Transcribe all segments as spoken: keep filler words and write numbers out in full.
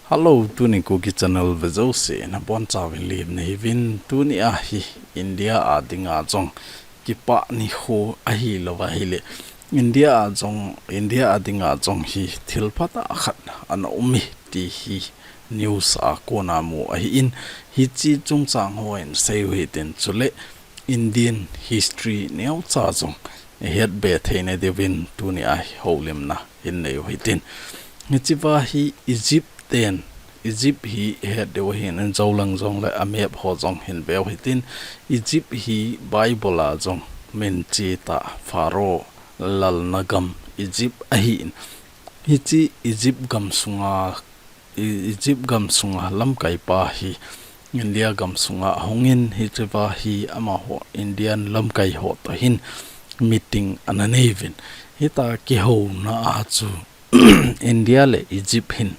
Hello, tuni Kuki Channel vejouse nabonchauvin lemna hiuvin. Tuni ahi India a dinga jong kipah nikho ahilouva ahile, India a jong, India a dinga jong hi thil phatah khat ana um e ti hi news a kona mu ahin, hiche chungchang ho hin seiu hitin, chule Indian history neocha jong ihet be theina diuvin tuni ahi houlimna hin neiu hitin. Hichea hi Egypt ten, Egypt hi ihet diu ahin, in joulang jongle a map ho jong hin veu hitin. Egypt hi Bible a jong min chetah Pharaoh lalna gam Egypt ahin. Hiche Egypt gam sunga, E-, Egypt gam sunga lamkaipa hi India gam sunga ahungin, hichea hi amaho Indian lamkai ho toh hin meeting ana neiuvin. Hitia kihouna a chu India le Egypt hin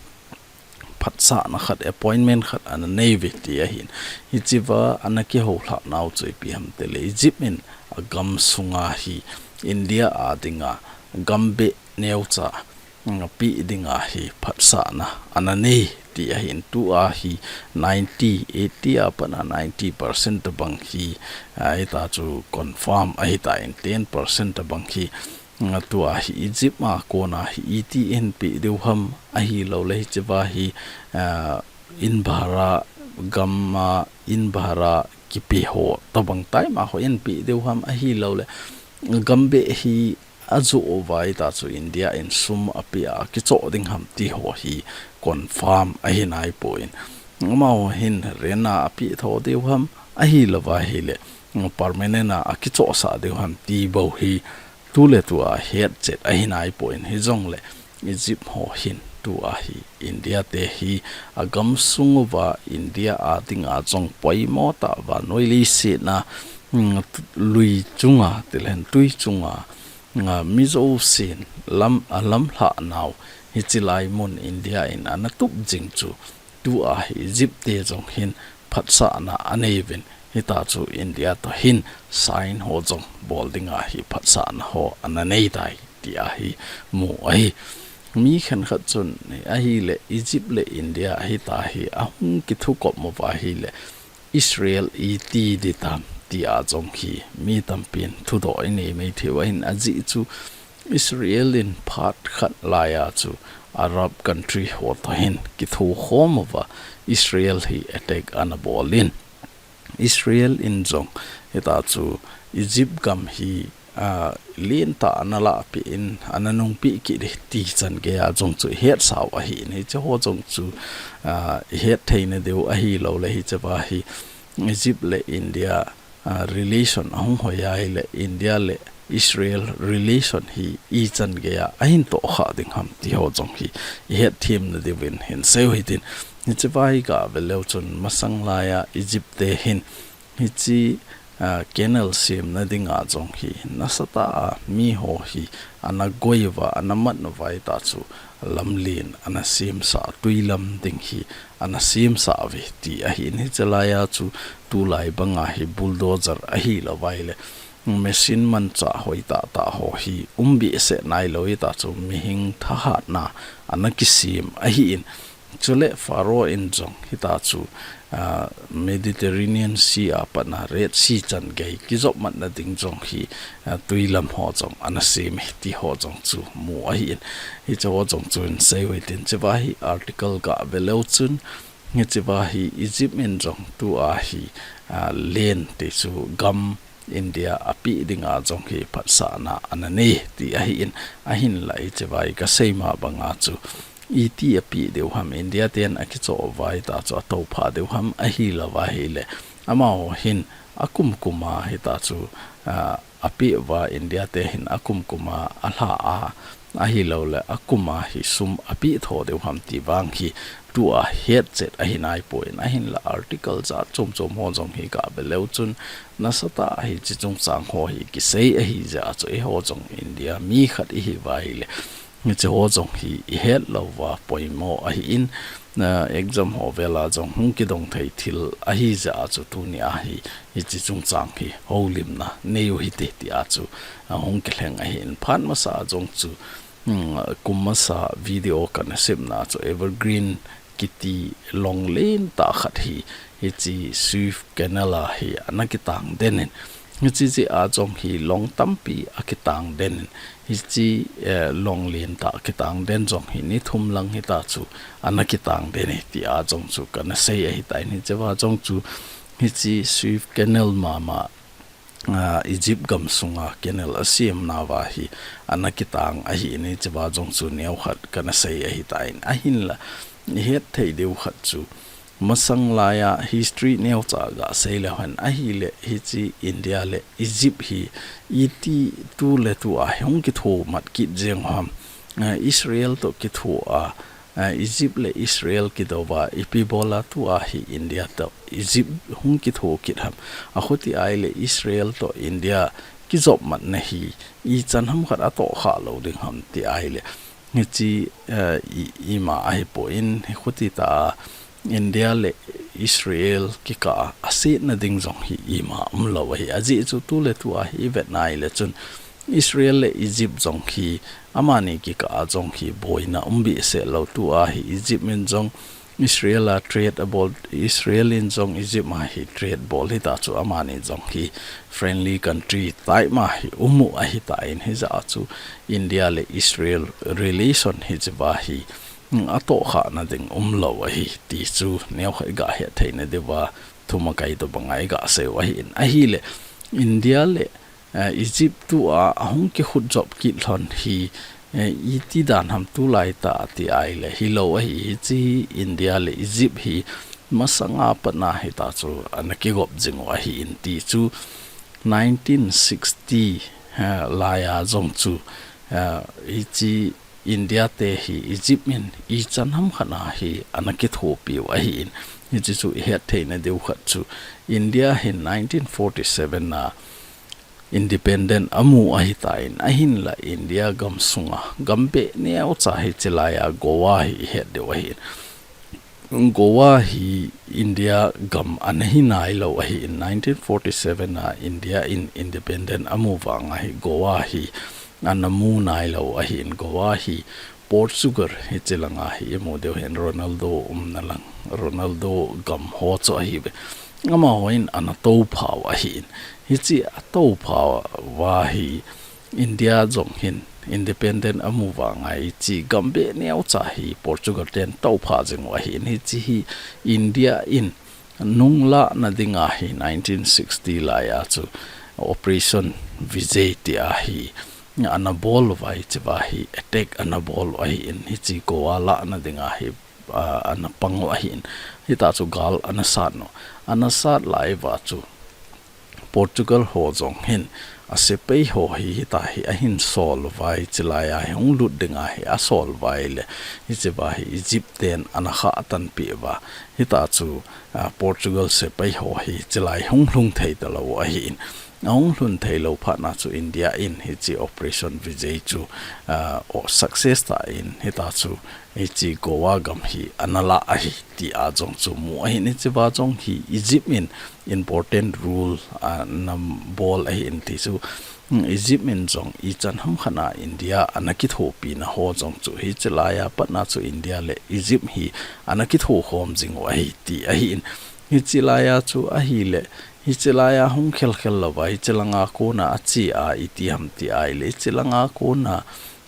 phatsahna khat, appointment khat ana neiuve ti ahin. Hichea ana kihoulhah nau chu ipi ham itile, Egypt in agam sunga hi India a dinga gambeh neocha, mm, pe dinga hi phatsahna ana nei ti ahin. Tua hi ninety, eighty a pat a ninety percent tobang hi, a, hitia chu confirm ahitan, ten percent tobang hi, mm, tua hi Egypt a kona hi iti hin pe diu ham ahilouleh hichea hi, a, in bhara, gam a in bhara kipe ho tobang time a ho hin pe diu ham ahilouleh gambeh hi ajoh uva hitia chu India in sum apeh a akichoh ding ham ti ho hi confirm ahi naipon. Amaho hin rent a apeh tho diu ham ahilouva ahile permanent a akichohsah diu ham ti bou hi tuletua hetchet ahi naipon, hijongle Egypt ho hin tua hi India te hi agam sung uva India a dinga jong poimo tah uva, noi leiset a, mm, lui chunga, tilhen tui chunga, nga, mi jousen lam, alamlhah nau, hiche lai mun India in ana tup jing chu, tua hi Egypt te jong hin phatsahna aneiuvin, hitia chu India toh hin sign ho jong bol dinga hi phatsahna ho ana neitai ti ahi mu ahi. Mi khenkhat chun ahile Egypt le India hitia hi ahung kithukop uva ahile Israel iti ding ham tia jong hi mi tampin thudoh inei maithei u ahin, ajeh chu Israel in phat khat laiya chu Arab country ho toh hin kithokhom uva Israel hi attack ana bolin, Israel in jong hitia chu Egypt gam hi, a, lentah ana lahpeh in, ana nungpeh kit ding ti chan geiya jong chu ihetsau ahin, hiche ho jong chu, a, ihet theina diu ahilouleh hichea hi Egypt le India, a, relation ahung hoi ahile India le Israel relation hi ichan geiya ahin tohkhah ding ham ti ho jong hi ihet themna diuvin hin seiu hitin. Hichea hi gah veleu chun masang laiya Egypt te hin hiche, a, canal semna dinga jong hi nasatah a mi ho hi ana goi uva, ana mat uva, hitia chu lamlen ana semsah, tui lam ding hi ana semsah uve ti ahin. Hiche laiya chu tulai banga hi bulldozer ahilouva ahile machine manchah hoitah tah ho hi um behseh nailou, hitia chu mihem thahatna ana kisem ahin. Chule Pharaoh in jong hitia chu, a, Mediterranean Sea a pat a Red Sea chan gei kijopmatna ding jong hi, a, tui lam ho jong ana sem e ti ho jong chu mu ahin. Hiche ho jong chu hin seiu hitin, hichea hi article gah veleu chun, hichea hi Egypt in jong tua hi, a, land ti chu gam India apeh dinga jong hi phatsahna ana nei ti ahin, ahinla hichea hi kasei ma banga chu iti apeh diu ham, India ten akichoh uva hitia chu atoupha diu ham ahilouva ahile amaho hin akum kum a hitia chu, a, apeh uva, India te hin akum kum a alha a, ahilouleh akum a hi sum apeh tho diu ham ti vang hi tua hetchet ahi naipon, ahinla article jat chom chom ho jong hi gah veleu chun nasatah a hiche chungchang ho hi kisei ahi jeh a chu eiho jong India mi khat ihiuva ahile hiche ho jong hi ihet louva poimo ahin, a, exam ho vel a jong hung kidong thei thil ahi jeh a chu tuni a hi hiche chungchang hi houlimna neiu hite tia chu, a, hung kilheng ahin. Phat masa a jong chu, um, kum masa video kana semna chu Evergreen kiti long lentah khat hi, hiche Suez Canal a hi ana kitang den in, hiche jeh a jong hi long tampi akitang den in, hiche, eh, long lentah kitang den jong hi ni thum lang hita chu ana kitang den e ti a jong chu kana sei ahitai. Hiche va jong chu hiche Suez Canal mama, ah, Egypt gam sunga canal asem nauva hi ana kitang ahi in, hiche va jong chu neokhat kana sei ahitai. Ahinla, ihet thei diu khat chu, masang laiya history neocha gasei leu hen, ahile hiche India le Egypt hi iti tu le tu a hung kitho mat kit jeng ham, ah, Israel toh kitho a, ah, Egypt le Israel kidou va ipi bol a tu a hi India toh Egypt hung kitho kit ham. Akhuti ahile Israel toh India kijop matna hi ichan ham khat atoh kha lou ding ham ti ahile, hiche, eh, i, ima ahipoi, hikhuti tah a India le Israel kikah a asetna ding jong hi ima umlou ahi. Ajeh chu tu le tu a hi ivet na ahile chun Israel le Egypt jong hi amani kikah a jong hi boina um behseh lou. Tu a hi Egypt in jong Israel a trade abol, Israel in jong Egypt a hi trade bol hita chu amani jong hi friendly country type ma hi um u ahitan, hijeh a chu India le Israel relation hiche va hi, mm, atoh khana ding umlou ahi ti chu neokhat iga het theina diuva thumakai tobanga iga sei u ahin. Ahile India le, eh, Egypt tu a ahung kikhut jop kit lhon hi, eh, iti dan ham tulai tah a ti ahile hilou ahi. Hiche hi India le Egypt hi masanga patna hita chu ana kigop jing u ahin ti chu nineteen sixty, eh, laiya jong chu, eh, hiche India te hi Egypt in ichan ham khat a hi ana kithopi u ahin. Hiche chu ihet theina diu khat chu India hin nineteen forty-seven a independent amu ahitan, ahinla India gam sunga gam beh neocha hiche laiya Goa hi ihet diu ahin. Goa hi India gam ana hi nailou ahin, nineteen forty-seven a India in independent amu vanga hi Goa hi ana mu nailou ahin. Goa hi Portugal hiche langa hi imu diu hen, Ronaldo umna lang, Ronaldo gam ho chu ahiuve. Amahon ana toupha u ahin. Hiche atoupha uva hi India jong hin independent amu vanga hiche gam beh neocha hi Portugal ten toupha jing u ahin. Hiche hi India in nung lahna dinga hi nineteen sixty laiya chu Operation Vijay ti a hi ana bol uva, hiche va hi attack ana bol u ahin, hiche Goa lahna dinga hi, ah, ana pang u ahin. Hita chu gal ana sat u. Ana sat lai uva chu Portugal ho jong hin asepai ho hi hita hi ahin sol uva, hiche laiya hi hung lut dinga hi asol uva ahile, hiche va hi Egypt ten ana khah tanpeh uva. Hita chu, ah, Portugal sepai ho hi hiche lai hung lhung thei talou ahin. Ahung lhun theilou phatna chu India in hiche Operation Vijay chu, ah, o success tah in hita chu hiche Goa gam hi ana lah ahi ti a jong chu mu ahin. Hiche va jong hi Egypt in important role, ah, ana bol ahin ti chu, mm, Egypt in jong ichan ham khat a India ana kithopina ho jong chu hiche laiya patna chu India le Egypt hi ana kithokhom jing u ahi ti ahin. Hiche laiya chu ahile, hiche laiya hung khelkhel louva, hiche langa kona ache a iti ham ti ahile, hiche langa kona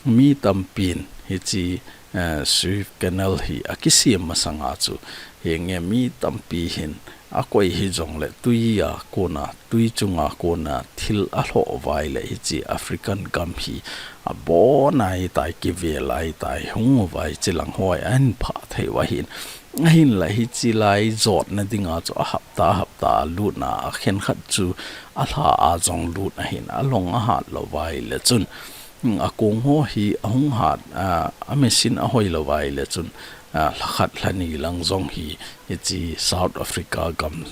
mi tampin hiche, eh, Suez Canal hi akisem masanga chu, henge mi tampi hin akoi hijongle tuia kona, tui chunga kona thil alhoh uva ahile, hiche African gam hi abon ahitai, kivel ahitai, hung uva hiche lang ho hi ahin phah thei u ahin. Ahinla hiche lai jotna dinga chu a hapta, a hapta a lutna a khenkhat chu alha a jong lut ahin, along ahat louva ahile chun, mm, akong ho hi ahung hat, ah, a machine ahoi louva ahile chun, ah, lhakhat lhani lang jong hi, hiche South Africa gam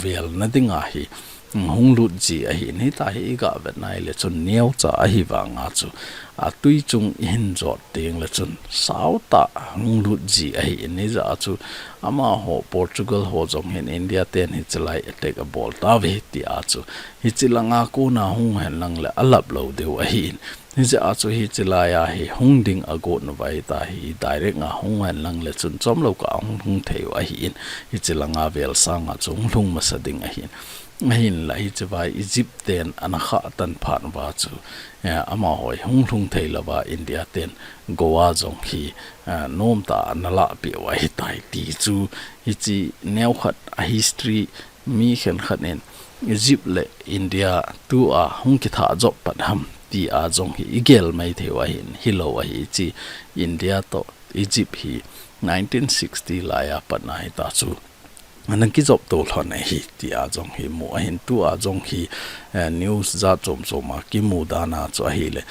velna dinga hi, hung lut ji ahin, hitahi i ga vet nai le chun neocha ahi vanga chu, a tui chung i hin jot ding le chun sautah hung lut ji ahin, hijeh a chu amaho Portugal ho jong hin India ten hiche lai attack abol tauve tia chu, hiche langa kona hung hen lang le alap lou diu ahin. Hijeh a chu hiche lai a hi hung ding agot nauva hitahi direct a hung hen lang le chun chomlou kah a hung lhung thei u ahin, hiche langa vel sanga chu hung lhung masa ding ahin. Ahinla hiche vai Egypt ten ana khah tan phat uva chu, eh, amaho hi hung lhung thei louva India ten Goa jong hi, eh, nomtah a ana lahpeh u ahitai ti chu, hiche neokhat a history mi khenkhat in Egypt le India tua hung kithah jop pat ham tia jong hi i gel mai thei u ahin, hilou ahi, hiche India toh Egypt hi nineteen sixty lai a pat na hita chu ana kijop to lhon ahi tia jong hi mu ahin, tua jong hi, eh, news jat chom chom a kimu dan a chu ahile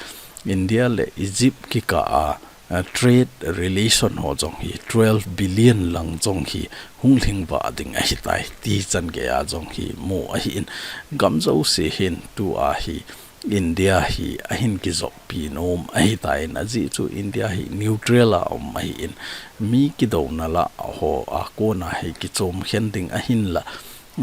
India le Egypt kikah a, eh, trade relation ho jong hi twelve billion lang jong hi hung lhing vah ding ahitai ti chan gei a jong hi mu ahin, gam jouse hin tua hi India hi ahin kijoppi nom ahitan, ajeh chu India hi neutral a um ahin, mi kidouna lah ho a kona hi kichom khen ding ahinla,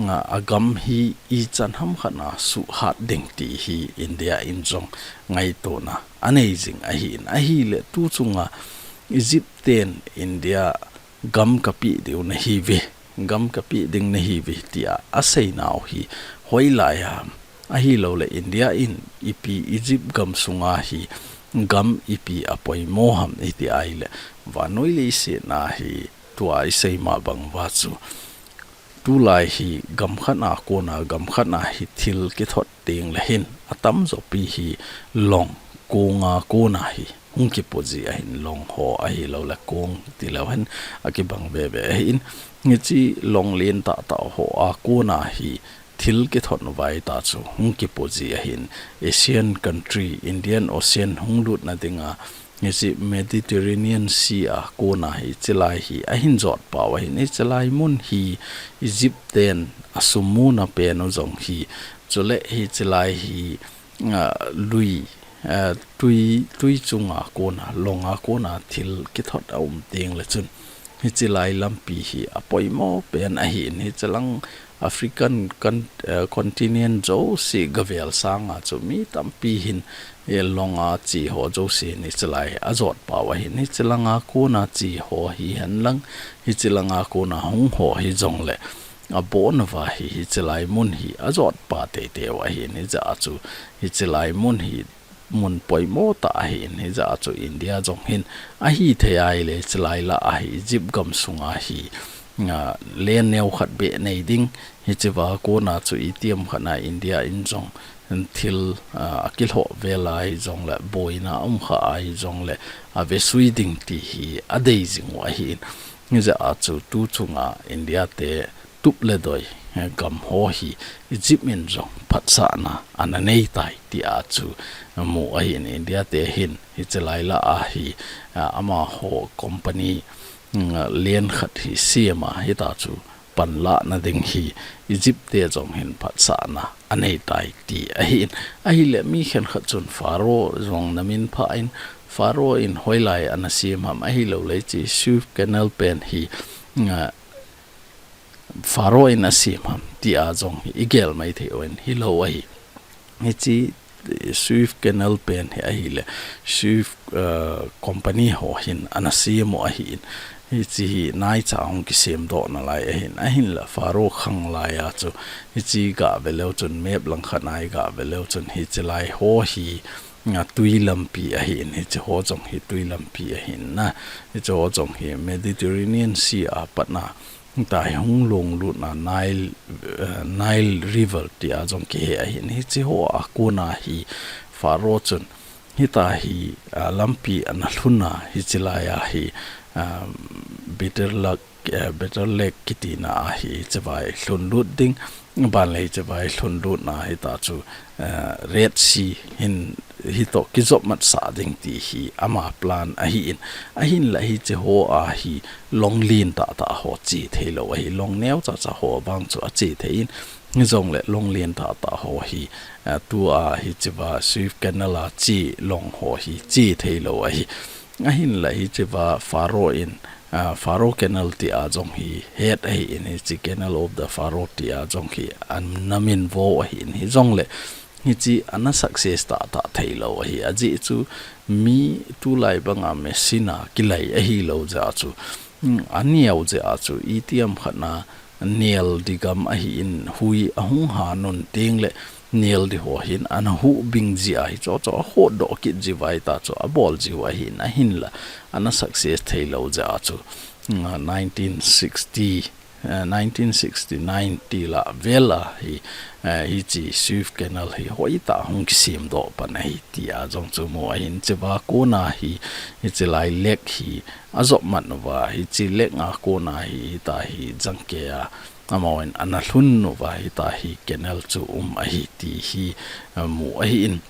a, agam hi ichan hamkhat a suhhat ding ti hi India in jong ngaitona anei jing ahin, ahile tu chunga Egypt ten India gam kapeh diu nahiuve, gam kapeh ding nahiuve tia asei nau hi hoilai ham, ahilou le India in ipi Egypt gam sunga hi gam ipi apoimo ham iti ahile, vannoi leiset a hi tua i sei ma bang uva chu tulai hi gam khat a kona gam khat a hi thil kithot teng le hin atamjo pi hi long, kong a kona hi hung kipo ji ahin, long ho ahilou le kong tileu hen akibang veve ahin, hiche long len tah tah ho a kona hi thil kithot nauva hita chu hung kipo ji ahin, Asian country, Indian Ocean hung lutna dinga hiche Mediterranean Sea a kona hiche lai hi ahin jot pau ahin, hiche lai mun hi Egypt ten asum muna pen u jong hi, chule hiche lai hi, ah, lui, ah, tui, tui chunga kona, long a kona thil kithot aum teng le chun hiche lai lampi hi apoimo pen ahin, hiche lang African con-, eh, continent jouse gavel sanga chu mi tampi hin, eh, long a che ho jouse hiche lai ajot pau ahin, hiche langa kona che ho hihen lang, hiche langa kona hung ho hijongle abon uva hi, hiche lai mun hi ajot pa teitei u ahin, hijeh a chu hiche lai mun hi mun poimo tah ahin, hijeh a chu India jong hin ahithei ahile hiche lai lah a hi Egypt gam sunga hi, ah, len neokhat beh nei ding, hichea kona chu itiham khat a India in jong thil, ah, akilhoh vel a hijongle boina aum kha a hijongle avesui ding ti hi adei jing u ahin, hijeh a chu tu chunga India te tup le doi, eh, gam ho hi Egypt in jong phatsahna ana neitai tia chu mu ahin, India te hin hiche lai lah a hi, ah, amaho company, mm, len khat hi sem a hita chu panlahna ding hi Egypt te jong hin phatsahna aneitai ti ahin, ahile mi khenkhat chun Pharaoh jong namin pha in, Pharaoh in hoilai ana sem ham ahilou le hiche Suez Canal pen hi, ah, Pharaoh in asem ham tia jong hi i gel mai thei uvin, hilou ahi. Hiche, eh, Suez Canal pen hi ahile Suez, eh, company ho hin ana sem u ahin, hiche hi naicha hung kisem doh nalai ahin, ahinla Pharaoh khang lai a chu hiche ga veleu chun map lang khat a i ga veleu chun hiche lai ho hi, ah, tui lampi ahin, hiche ho jong hi tui lampi ahin na, hiche ho jong hi Mediterranean Sea a pat na, hita hi hung long lutna Nile, eh, Nile River tia jong kihe ahin, hiche ho a kona hi Pharaoh chun hita hi, ah, lampi ana lhun a, hiche lai a hi, ah, Bitter Lake, eh, Bitter Lake kitina a hi hiche vai lhun lut ding, ban le hiche vai lhun lutna hita chu, eh, Red Sea hin hitoh kijop matsah ding ti hi ama plan ahin, ahinla hiche ho a hi long len tah tah ho che theilou ahi, long neocha cha ho vang chu ache thei in, Hijongle long lien tahtah ho hi, ah, tua hichea Suez Canal a che long ho hi che theilou ahi. Ahinla hichea Faroe in, ah, Faroe Canal tia jong hi het ahin, hiche Canal of the Faroe tia jong hi ana minvo ahin, hijongle hiche ana success tahtah theilou ahi. Ajeh chu mi tulai banga machine a kilai ahilou jeh a chu, mm, aneo jeh a chu itiham khat na nel di gam ahin, hui ahung ha nun tengle nel di ho hin ana huhbing ji ahi, chuchu ahotdoh kit jiu ahi, tachu abol jiu ahin, ahinla ana success theilou jeh a chu, mm, nineteen sixty, eh, nineteen sixty-nine tila vel a hi, eh, hiche Suez Canal hi hoitah hung kisemdoh pan ahi tia jong chu mu ahin, hichea kona hi, hiche lai lake hi ajop mat uva, hiche lake a kona hi, hitia hi jangkei a, amahon ana lhun uva, hitia hi canal chu um ahi ti hi, eh, mu ahin.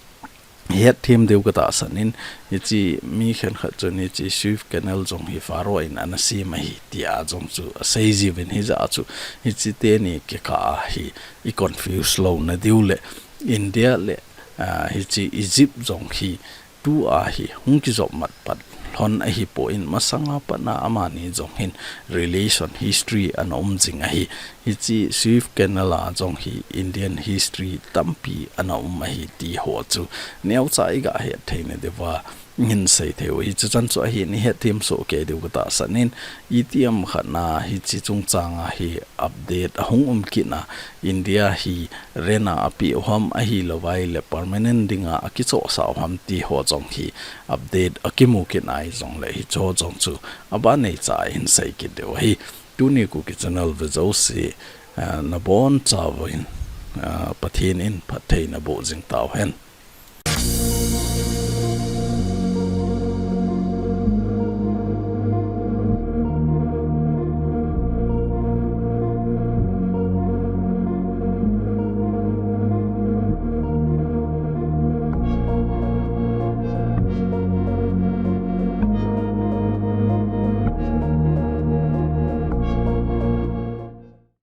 Hetthem diu katahsan in, hiche mi khenkhat chun hiche Suez Canal jong hi Faroe in ana sem ahi tia jong chu asei jiuvin, hijeh a chu hiche teni kikah a hi i confuse louna diu le India le, ah, hiche Egypt jong hi tua hi hung kijop mat pat lhon ahipoi, masanga patna amani jong hin relation history ana um jing ahi. Hiche Suez Canal a jong hi Indian history tampi ana um ahi ti ho chu neocha iga hetthei na diuva hin sei thei u ahi. Chuchan chu ahin, ihetthem soh kei diu katahsan in, itiham khat na hiche chungchang a hi update ahung um kit na, India hi rent a apeh u ham, ahilou vai le permanent dinga akichohsah u ham ti ho jong hi update akimu kit na hijongle hiche ho jong chu abanei cha a hin sei kit diu ahi. Tuni Kuki channel ve jouse, eh, nabonchauvin, eh, Pathen in phatthei naboh jing tauhen.